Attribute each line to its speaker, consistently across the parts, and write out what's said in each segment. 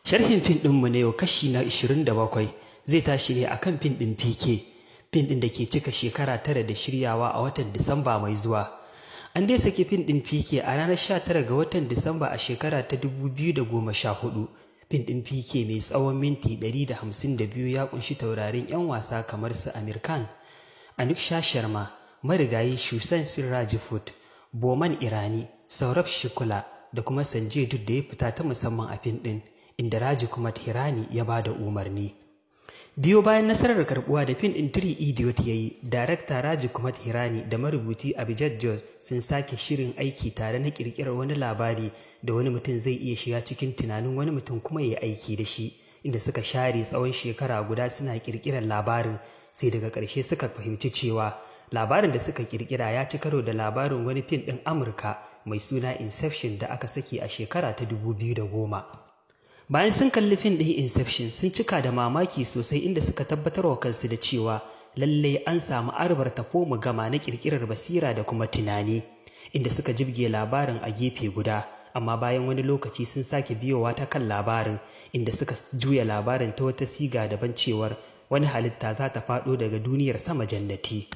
Speaker 1: Sharhin fim ɗinmu na yau kashi na 27 zai tashi ne akan fim ɗin PK, fim ɗin da ke cika shekara 9 da shiryawa a watan Disamba mai zuwa. An dai saki fim ɗin PK a ranar 19 ga watan Disamba a shekara ta 2014. Fim ɗin PK mai tsawon minti 152 ya ƙunshi taurarin 'yan wasa kamar su Amir Khan, Anushka Sharma, marigayi Sushant Singh Rajput, Boman Irani, Saurabh Shukla da kuma Sanjay Dutt da ya fita ta musamman a fim ɗin, inda Raj Kumar Hirani ya ba da umarni. Biyo bayan nasarar karbuwa da fim ɗin Three Idiot ya yi, darakta Raj Kumar Hirani da marubuci Abhijat Josh sun sake shirin aiki tare na ƙirƙirar wani labari da wani mutum zai iya shiga cikin tunanin wani mutum kuma ya yi aiki da shi, inda suka share tsawon shekara guda suna ƙirƙirar labarin, sai daga ƙarshe suka fahimci cewa labarin da suka ƙirƙira ya ci karo da labarin wani fim ɗin Amurka mai suna Inception da aka saki a shekara ta 2010. Bayan sun kalli fim ɗin Inception sun cika da mamaki sosai, inda suka tabbatar wa kansu da cewa lallai an samu arbar tafo mu gama na ƙirƙirar basira da kuma tunani, inda suka jibge labarin a gefe guda. Amma bayan wani lokaci sun sake biyowa ta kan labarin, inda suka juya labarin ta wata siga daban cewar wani halitta za ta faɗo daga duniyar sama jannati.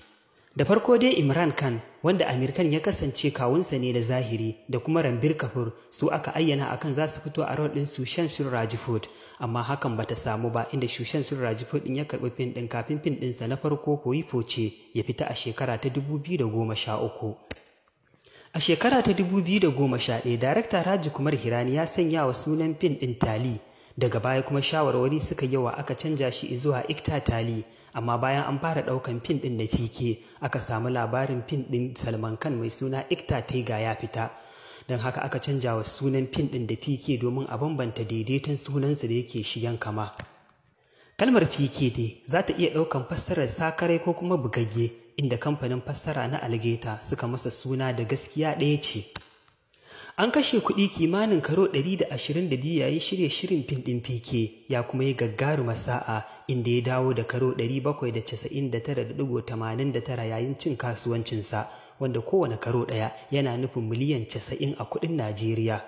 Speaker 1: Da farko dai Imran Khan, wanda Amir Khan ya kasance kawunsa ne da zahiri, da kuma Ranbir Kapoor su aka ayyana akan za su fito a rol ɗin Sushant Singh Rajput, amma hakan bata samu ba, inda Sushant Singh Rajput ɗin ya karɓi fim ɗin kafin fim ɗinsa na farko Koyi Foce ya fita a shekara ta 2013. A shekara ta 2011, darakta Raj Kumar Hirani ya sanya wa sunan fim ɗin Tali. Daga baya kuma shawarwari suka yawa aka canja shi zuwa Ikta Tali, amma bayan an fara ɗaukan fim ɗin na PK aka samu labarin fim ɗin Salman Khan mai suna Ikta Tiger ya fita. Don haka aka canja wa sunan fim ɗin da PK domin a bambanta daidaiton sunansa da yake shigen kama. Kalmar PK dai za ta iya ɗaukan fassarar sakarai ko kuma bugagge, inda kamfanin fassara na Algeta suka masa suna da gaskiya ɗaya ce. An kashe kuɗi kimanin karo 122 yayin shirya shirin fim ɗin PK, ya kuma yi gagarumar sa'a inda ya dawo da karo 799.89 yayin cin kasuwancinsa, wanda kowane karo ɗaya yana nufin miliyan 90 a kuɗin Najeriya.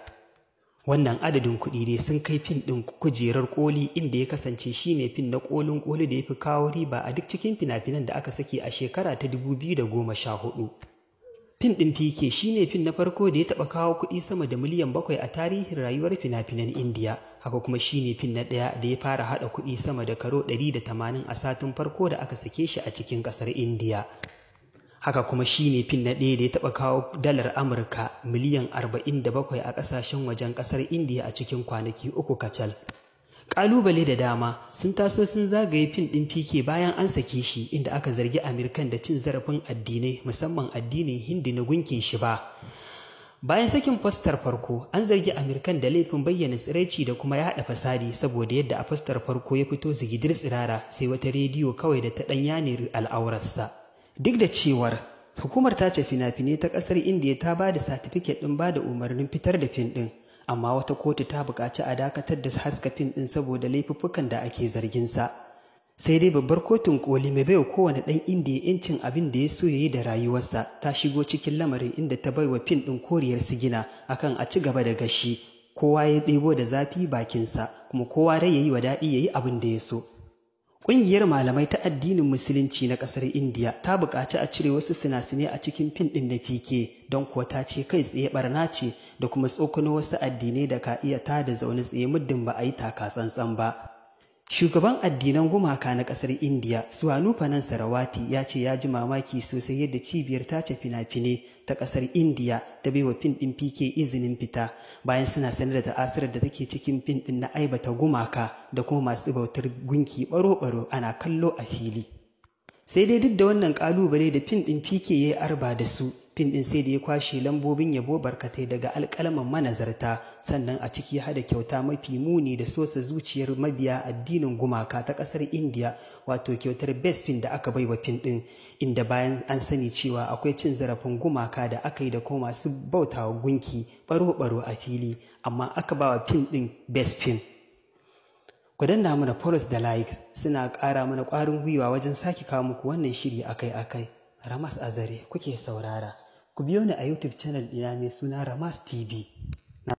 Speaker 1: Wannan adadin kuɗi dai sun kai fim ɗin kujerar koli, inda ya kasance shine fim na kolin koli da ya fi kawo riba a duk cikin fina-finan da aka saki a shekara ta 2014. Fim ɗin PK shine fim na farko da ya taɓa kawo kuɗi sama da miliyan 7 a tarihin rayuwar fina-finan Indiya, haka kuma shine fim na ɗaya da ya fara haɗa kuɗi sama da karo 180 a satin farko da aka sake shi a cikin ƙasar Indiya. Haka kuma shine fim na ɗaya da ya taɓa kawo dalar Amurka miliyan 47 a ƙasashen wajen ƙasar Indiya a cikin kwanaki 3 kacal. Ƙalubale da dama sun taso sun zagaye fim ɗin PK bayan an sake shi, inda aka zargi Amir Khan da cin zarafin addinai, musamman addinin Hindu na gunkin Shiva. Bayan sakin fastar farko, an zargi Amir Khan da laifin bayyana tsiraici da kuma yaɗa fasadi, saboda yadda a fastar farko ya fito zigidir tsirara, sai wata rediyo kawai da ta ɗan yane al'aurarsa. Duk da cewar hukumar tace fina-finai ta ƙasar Indiya ta ba da satifiket ɗin ba da umarnin fitar da fim ɗin, amma wata kotu ta buƙaci a dakatar da haska fim ɗin saboda laifuffukan da ake zarginsa. Sai dai babbar kotun koli mai baiwa kowane ɗan Indiya 'yancin abin da ya so ya yi da rayuwarsa ta shigo cikin lamarin, inda ta baiwa fim ɗin koriyar sigina akan a ci gaba da gashi, kowa ya ɗebo da zafi bakinsa, kuma kowa rai ya yi wa daɗi ya yi abin da ya so. Ƙungiyar malamai ta addinin Musulunci na ƙasar Indiya ta buƙaci a cire wasu sinasinai a cikin fim ɗin na PK, don kuwa ta ce kai tsaye ɓarna ce da kuma tsokano wasu addinai da ka iya tada zaune tsaye muddin ba a yi taka tsantsan ba. Shugaban addinan gumaka na ƙasar Indiya, Swanupanan Sarawati, ya ce ya ji mamaki sosai yadda cibiyar tace fina-finai ta ƙasar Indiya ta baiwa fim ɗin PK izinin fita, bayan suna sanar da ta'asirar da take cikin fim ɗin na aibata gumaka da kuma masu bautar gunki baro-baro ana kallo a fili. Sai dai duk da wannan ƙalubale da fim ɗin PK ya yi arba da su, fim ɗin sai da ya kwashe lambobin yabo barkatai daga alƙalaman manazarta, sannan a ciki hada kyauta mafi muni da sosa zuciyar mabiya addinin gumaka ta ƙasar Indiya, wato kyautar best film da aka baiwa fim ɗin, inda bayan an sani cewa akwai cin zarafin gumaka da aka yi da kuma masu bautawa gunki baro-baro a fili, amma aka bawa fim ɗin best film. Ku danna mana follows da likes, suna ƙara mana ƙwarin gwiwa wajen sake kawo muku wannan shiri akai-akai. Ramas Azare kuke saurara. Ku biyo ni a YouTube channel ɗina mai suna Ramas TV.